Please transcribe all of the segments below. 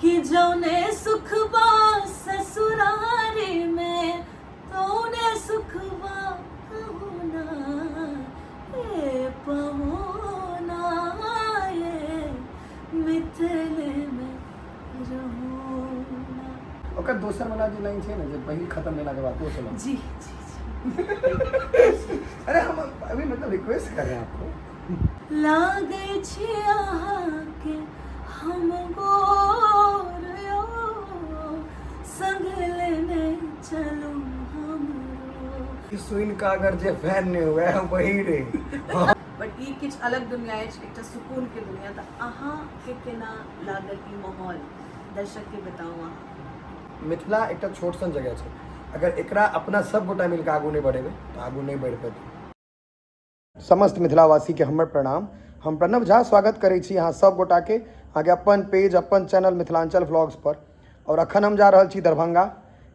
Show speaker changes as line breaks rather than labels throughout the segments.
कि जौने सुखबा ससुरारी में तौने सुखबा कहू ना ए पहुना ये मिथिले में रहू ना।
ओकर दोसर वाला जे लाइन छै ने जे पहिल खत्म भेला के बाद ओ सुनाउ।
जी जी जी।
अरे हम अभी मतलब रिक्वेस्ट कर रहे हैं आपको।
लागै छी अहाँके हम गोर यौ, संग लेने चलू हमरो।
ई सुनि कऽ अगर जे फैन नहि हुए वही रे।
बट ई किछु अलग दुनिया अछि, एकटा सुकून के दुनिया। तऽ अहाँके केना लागल ई माहौल, दर्शक के बताउ अहाँ।
मिथिला एकटा छोट सन जगह छै, अगर एकरा अपना सब गोटा मिलके आगू नहि बढ़ेबै तऽ आगू नहि बढ़ि पेतै। समस्त मिथिलावासीके हमर प्रणाम। हम प्रणव झा स्वागत करै छी अहाँ सब गोटाके अहाँके अपन पेज अपन चैनल मिथिलांचल व्लॉग्स पर। और अखन हम जा रहल छी दरभंगा,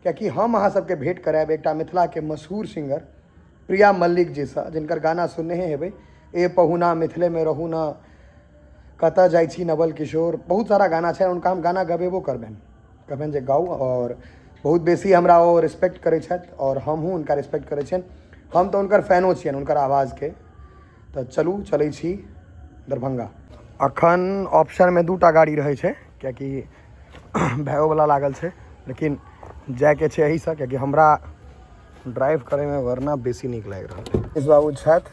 कियाकि हम अहाँ सबके भेंट करायब एकटा मिथिलाके मशहूर सिंगर प्रिया मल्लिक जीसँ, जिनकर गाना सुनने हेबै, ए पहुना मिथिलेमे रहू ना, कतऽ जाइ छी नवल किशोर, बहुत सारा गाना छै। हुनका हम गाना गबेबो करबनि, कहबनि जे गाउ। और बहुत बेसी हमरा ओ रिस्पेक्ट करै छथि और हमहूँ हुनका रिस्पेक्ट करै छियनि। हम तऽ हुनकर फैनो छियनि, हुनकर आवाजके। तऽ चलू चलै छी दरभंगा। अखन ऑप्शनमे दूटा गाड़ी रहै छै, कियाकि भायोवला लागल छै, लेकिन जायके छै एहिसँ, कियाकि हमरा ड्राइव करैमे वरना बेसी नीक लागि रहल है। मनीष बाबू छथि,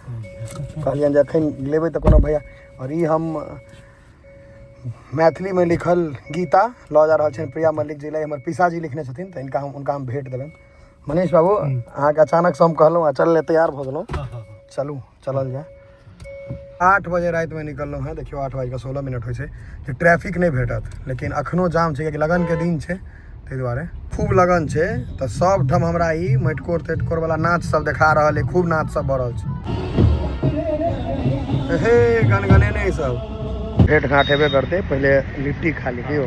कहलियनि जे एखन लेबै तऽ कोनो भैया। आओर ई हम मैथिलीमे लिखल गीता लऽ जा रहल छनि प्रिया मल्लिक जी लए, हमर पिसाजी लिखने छथिन, तऽ हिनका हम हुनका हम भेंट देबनि। मनीष बाबू, अहाँके अचानकसँ हम कहलहुँ आ चलले तैयार भऽ गेलहुँ। चलू चलल जाय। 8 बजे रातिमे निकललहुँ हेँ, देखियौ 8:16 होइ छै जे ट्रैफिक नहि भेटत, लेकिन अखनो जाम छै, कियाकि लगनके दिन छै, ताहि दुआरे खूब लगन छै। तऽ सब ठाम हमरा ई मटिकोर तटिकोर वाला नाच सब देखा रहल है, खूब नाच सब भऽ रहल छै। हे गनगनेने सब भेंट घाट हेबे करतै। पहिले लिट्टी खा ली। यौ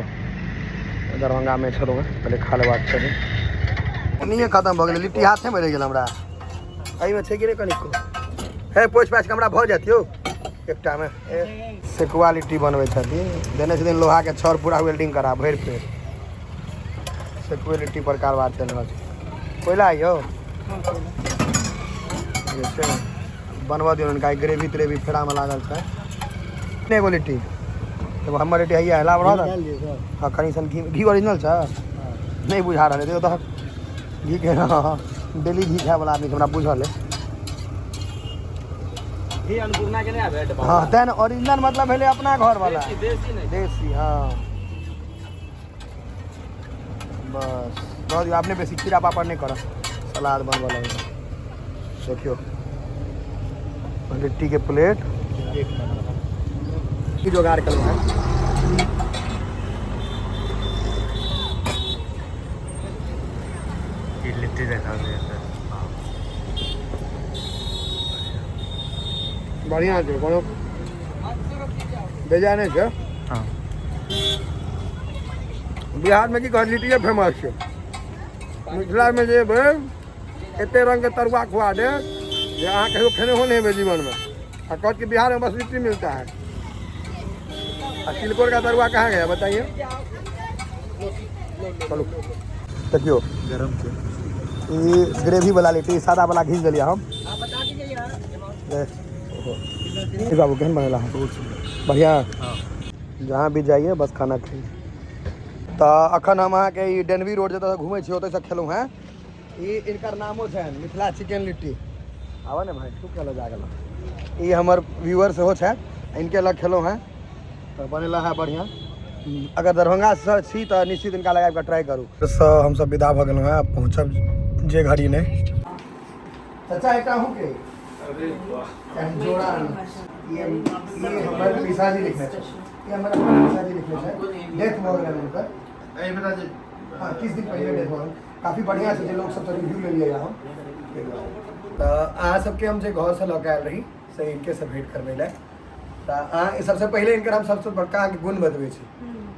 दरभंगामे छलहुँ हेँ, पहिले खा लेबाक चाही। ओनहिए खतम भऽ गेलै लिट्टी, हाथेमे रहि गेल हमरा। एहिमे छै कि नहि कनिको? हे पोछि पाछि कऽ हमरा भऽ जायत यौ एकटामे। सेकुआ लिट्टी बनबै छथिन, देने छथिन लोहाके छड़, पूरा वेल्डिंग करा भरि पेट सेकुए लिट्टी पर कारबार चलि रहल छै। कोयला यौ जे छै बनबऽ दियौ हुनका, ग्रेवी त्रेवी फेरामे लागल छै। एगो लिट्टी एगो हमर लिट्टी हैया लाब रहल। हँ, कनि सन घी, घी ओरिजिनल छै नहि बुझा रहल है। देखियौ तऽ घी के। हँ, डेली घी खायवला आदमी छै, हमरा बुझल है।
घी अन्नपूर्णा के नहीं आबे डब्बा?
हँ, तें ने ओरिजिनल मतलब भेलै अपना घर वाला।
देसी, देसी नहीं।
देसी। हँ, बस दऽ दियौ। अपने बेसी खीरा पापड़ नहि करब, सलाद बनबऽ लगबै। देखियौ लिट्टीके प्लेट की जोगाड़ केलहुँ हेँ।
ई लिट्टी देखा दे।
बढ़िआँ छै, कोनो बेजाय नहि छै। बिहारमे की कहत, लिट्टिए फेमस छै। मिथिलामे जे एबै, एते रंगके तरुआ खुआ देत जे अहाँ कहियो खेने हो नहि हेबै जीवनमे, आ कहत कि बिहारमे बस लिट्टी मिलता है। आ तिलकोर का तरुआ कहाँ गया, बताइए? चलू, देखियौ।
गरम छै।
ई ग्रेवी वाला लिट्टी, सादा वाला घीच देलियै हम। ले, ओहो। ई बाबू केहन बनेला है?
बहुत सुंदर।
बढ़िया।
हाँ।
जहाँ भी जाइए बस खाना खाइए। तऽ अखन हम अहाँके ई डेनवी रोड जतऽ घुमै छी ओतऽसँ खेलहुँ हेँ। ई इनकर नामो छनि मिथिला चिकन लिट्टी। आबऽ ने भाई, तू केलऽ जा गेलऽ। ई हमर व्यूअर सेहो छथि, इनके लग खेलहुँ हेँ तऽ बनेला है बढ़िआँ। अगर दरभंगासँ छी तऽ निश्चित इनका लग आबि कऽ ट्राई करू। सँ हमसब विदा भऽ गेलहुँ हेँ, आब पहुँचब जे घड़ी नहि। चाचा, एकटा अहूँके।
अरे वाह!
जोड़ा। ई ई हमर पिसाजी लिखने छै, ई हमर अपन पिसाजी लिखने छै। डेथ भऽ गेलनि हुनकर।
एहि बेरा जे
हँ, किछु दिन पहिले डेथ भऽ गेल। काफी बढ़िआँ छै जे लोक सबसँ रिव्यू लेलियै हम। तऽ अहाँ सबके हम जे घरसँ लऽ कऽ आयल रही से इनकेसँ भेंट करबै लए। तऽ अहाँ सबसँ पहिले इनकर हम सबसँ बड़का अहाँके गुण बतबै छी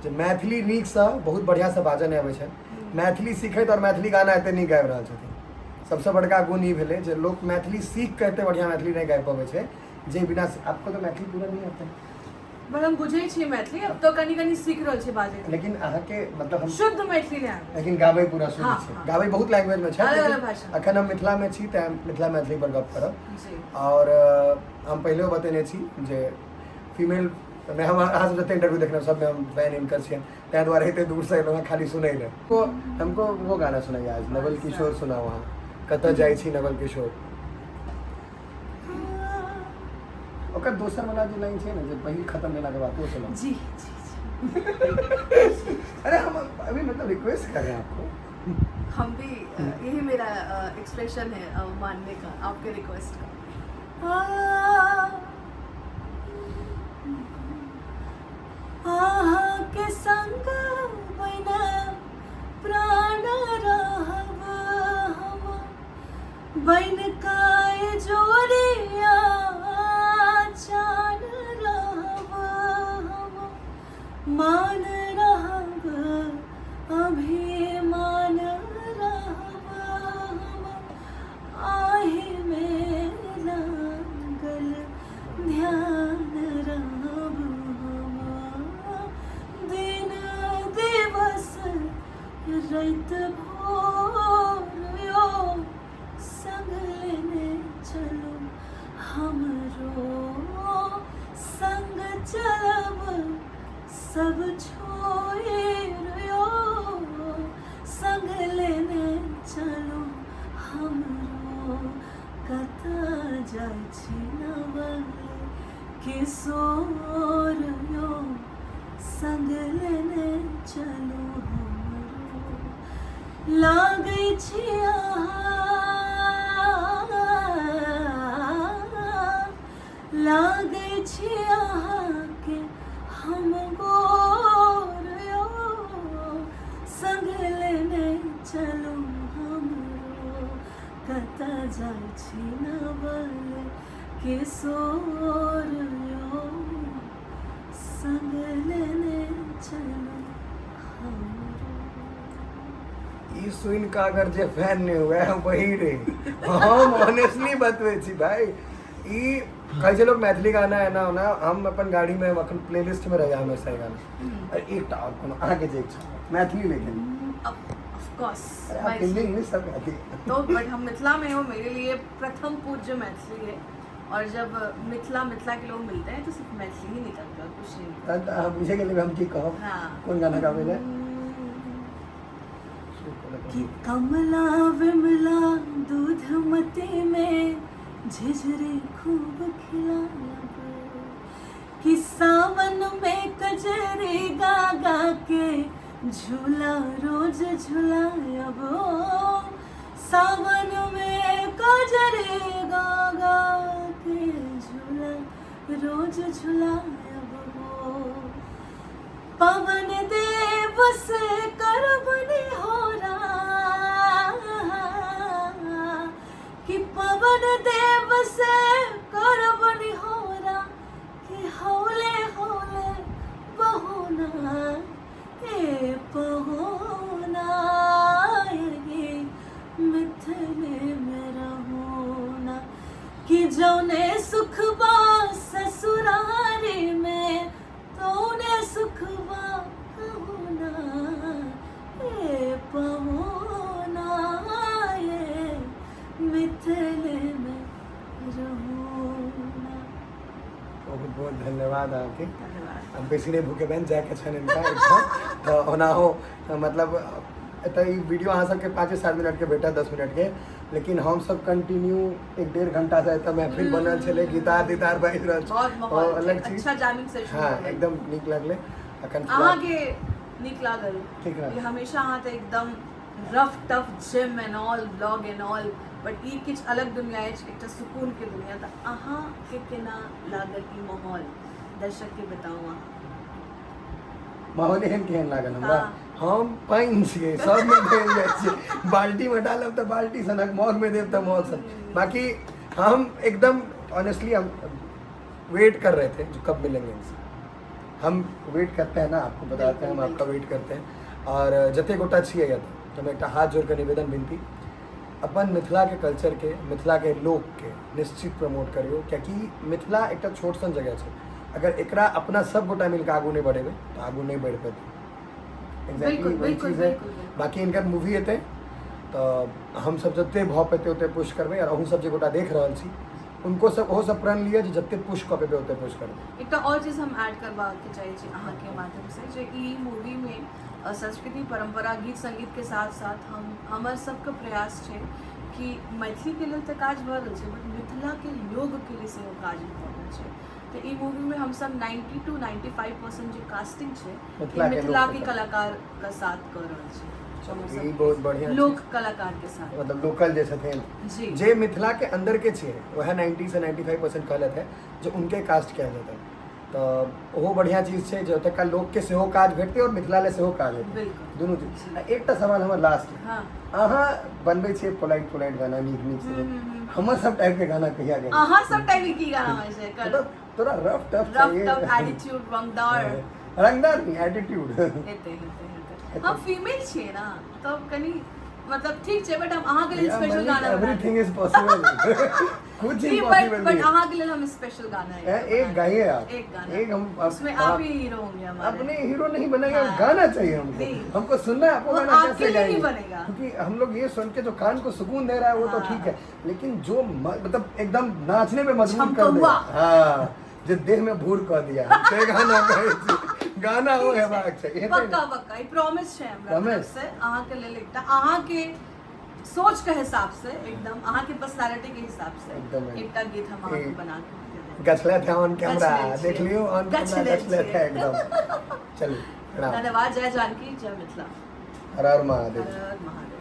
जे मैथिली नीकसँ बहुत बढ़िआँसँ बाजऽ नहि अबै छनि। मैथिली सीखैत आओर मैथिली गाना एते नीक गाबि रहल छथिन। सबसँ बड़का गुण ई भेलै जे लोक मैथिली सीख कऽ एते बढ़िआँ मैथिली नहि गाबि पबै छै जे बिना। आपको तो मैथिली पूरा नहीं आता है।
बट हम बुझै छियै मैथिली, अब तऽ कनि कनि सीख रहल छियै बाजै।
लेकिन अहाँके मतलब हम
शुद्ध मैथिली नहि आबै।
लेकिन गाबै पूरा शुद्ध
हाँ,
छै।
हाँ।
गाबै बहुत लैंग्वेज में छै।
अलग अलग
लेकिन
भाषा।
अखन हम मिथिला में छी, तें मिथिला मैथिली पर गप करब।
जी।
और हम पहिलेओ बतेने छी जे फीमेल मे हम अहाँ सब जते इंटरव्यू देखने सबमे हम फैन इनकर छियनि, ताहि दुआरे एते दूर से एलहुँ हँ खाली सुनै लए। तो हमको वो गाना सुनाइए आज, नवल किशोर सुनाओ अहाँ, कतऽ जाइ छी नवल किशोर। ओकर दोसर वाला जे लाइन छै ने, जे पहिल खत्म भेलाके बाद, वो सुनाओ।
जी जी जी।
अरे हम अभी मतलब रिक्वेस्ट कर रहे हैं आपको।
हम भी यही मेरा एक्सप्रेशन है मानने का आपके रिक्वेस्ट का। अहाँके संग बिना प्राण रहब हम, बन काय जोड़िया चान रहब हम, मान रहब अभिमान रहब हम, आहि में लागल ध्यान रहब हम, दिन दिवस राति भोर यो संग लेने चलू हमरो, संग चलब सब छोड़ि यो, संग लेने चलू हमरो, कतऽ जाइ छी नवल किशोर यो, संग लेने चलू हमरो, लागै छी अहाँ, लागै छी अहाँके हम गोर यो, संग लेने चलू हमरो, कतऽ जाइ छी नवल किशोर यो, संग लेने चलू हमरो।
ई सुनि कऽ अगर जे फैन नहि हुए वही रे, हम ऑनेस्टली बतबै छी भाई, ई कहै छै लोक मैथिली गाना एना ओना, हम अपन गाड़ी में अखन प्लेलिस्ट में रहैया हमेशा ई गाना। अरे एकटा आओर कोनो अहाँके जे इच्छा, मैथिली लेकिन।
Of course.
अरे आप हिंदी इंग्लिश सब गाती।
तो बट हम मिथिला में हो, मेरे लिए प्रथम पूज्य मैथिली है, और जब मिथिला मिथिला के लोग मिलते हैं तो सिर्फ मैथिली ही निकलता है, कुछ नहीं।
तहन तऽ अहाँ बुझे गेलियै हम की कहब।
हाँ।
कोन गाना गाबै लए?
कि कमला विमला दूधमती में झिझरे खूब खिलाब, कि सावन में कजरे गा गा के झूला रोज झुलायब, सावन में कजरे गा गा के झूला रोज झुलायब हो, पवन देव से करब निहोरा, कि पवन देव से करब निहोरा, कि हौले हौले बहोना, ए पहोना, ये मिथिले में रहोना, कि जौने सुखबा ससुरारी में तौने सुखबा कहोना, ए पहोना, ये मिथिले में रहोना।
बहुत बहुत धन्यवाद अहाँके।
धन्यवाद।
हम बेसी नहि भूखेबनि, जायके छनि हिनका एकठाम, तऽ ओनाहो मतलब एतऽ ई वीडियो अहाँ सबके 5-7 मिनटके भेटत, 10 मिनटके, लेकिन हमसब कंटिन्यू 1-1.5 घंटासँ एतऽ महफिल बनल छलै, गिटार तितार बाजि रहल छै।
बहुत माहौल
अलग चीज।
अच्छा जैमिंग सेशन।
हाँ, एकदम नीक लगलै। अखन
अहाँके नीक लागल?
ठीक लागल।
ई हमेशा अहाँ तऽ एकदम rough tough gym and all vlog and all, but ई किछु अलग दुनिया अछि, एकटा सुकूनके दुनिया। तऽ अहाँके केना लागल ई माहौल, दर्शकके बताउ अहाँ।
माहौल एहन केहन लागल हमरा?
हाँ।
हम पानि छियै, सबमे ढलि जाइ छियै, बाल्टीमे डालब तऽ बाल्टी सनक, मगमे देब तऽ मग सन। बाकी हम एकदम ऑनेस्टली हम वेट कर रहे थे जो कब मिलेंगे इनसे। हम वेट करते हैं ना, आपको बताते हैं, हम आपका वेट करते हैं। और जते गोटा छियै एतऽ, हम एकटा हाथ जोड़ कऽ निवेदन विनती, अपन मिथिलाके कल्चरके, मिथिलाके लोकके निश्चित प्रमोट करियौ, कियाकि मिथिला एकटा छोट सन जगह छै। अगर एकरा अपना सब गोटा मिलके आगू नहि बढ़ेबै तऽ आगू नहि बढ़ि पेतै। एग्जैक्टली
बिल्कुल,
वही
बिल्कुल,
चीज है।
बिल्कुल, बिल्कुल।
बाकी इनकर मूवी एतै तऽ हमसब जते भऽ पेतै ओते पुश करबै, आओर अहूँ सब जे गोटा देख रहल छी उनको सब ओहो सब प्रण लिअ जे जते पुश कऽ पेबै ओते पुश करबै।
एकटा आओर चीज हम ऐड करबाक चाहै छी अहाँके माध्यमसँ जे ई मूवीमे संस्कृति परम्परा गीत संगीतके साथ साथ हम हमर सबके प्रयास छै कि मैथिलीके लेल तऽ काज भऽ रहल छै, बट मिथिलाके लोकके लिए सेहो काज भऽ रहल छै। तऽ ई मूवीमे हमसब 90 टू 95% जे कास्टिंग छै ई
मिथिलाके
मिथिलाके
लोकके
कलाकारके साथ कऽ रहल छै।
चलू,
हमर
ई बहुत बढ़िआँ चीज।
लोक कलाकारके साथ,
मतलब लोकल जे छथिन
जी,
जे मिथिला के अंदर के छियै वएह 90 से 95% कहलथि है जे उनके कास्ट कयल जेतै, तऽ ओहो बढ़िआँ चीज छै जे ओतुका लोकके सेहो काज भेटतै आओर मिथिला लेल सेहो काज हेतै।
बिल्कुल।
दुनू चीज। आ एकटा सवाल हमर लास्ट, अहाँ बनबै छियै पोलाइट पोलाइट गाना, नीक नीक से,
हम्म, हम्म।
हमर सब टाइप के गाना कहिया गेबै?
अहाँ सब टाइप के की गाना होइ छै?
मतलब तोरा रफ टफ
रफ
चाहिए।
टफ एटीट्यूड, रंगदार।
रंगदार नहीं, एटीट्यूड।
हेतै, हेतै, हेतै। हम फीमेल छियै ना, तऽ कनि मतलब ठीक छै, बट हम अहाँके लेल स्पेशल गाना बना
एवरीथिंग is possible, कुछ
नहीं,
इम्पॉसिबल
बट
नहीं है।
अहाँ के लिए हम स्पेशल गाना
एक गाइए आप।
एक गाना।
एक हम
उसमें आप ही हीरो होंगे हमारे।
अपने हीरो नहीं बनेंगे,
हाँ।
गाना चाहिए हमको।
नहीं।
हमको सुनना है आपको
वो
गाना
आपके
कैसे
लिए ही
गाएंगे?
बनेगा।
क्योंकि हम लोग ये सुन के जो कान को सुकून दे रहा है वो तो
हाँ।
ठीक है, लेकिन जो मतलब एकदम नाचने पे मजबूर कर दे,
झमकौआ।
हाँ, जे देह में भूर कर दिया, से गाना कहै छी। गाना वो हेबाक छै। हेतै
पक्का
ने?
पक्का, ई प्रॉमिस छै हमरा
Promise?
तरफ से अहाँ के लेल एकटा अहाँ के सोच के हिसाब से, एकदम अहाँ के पर्सनालिटी के हिसाब से
एकदम।
एकटा गीत हम अहाँ के
एक-
बना के देबै।
गछले थे ऑन कैमरा।
गछले छियै।
देख लियो, ऑन कैमरा
गछले
गछले थे
छियै।
एकदम। चलिए, प्रणाम।
धन्यवाद। जय जानकी, जय मिथिला।
हर हर महादेव।
हर हर महादेव।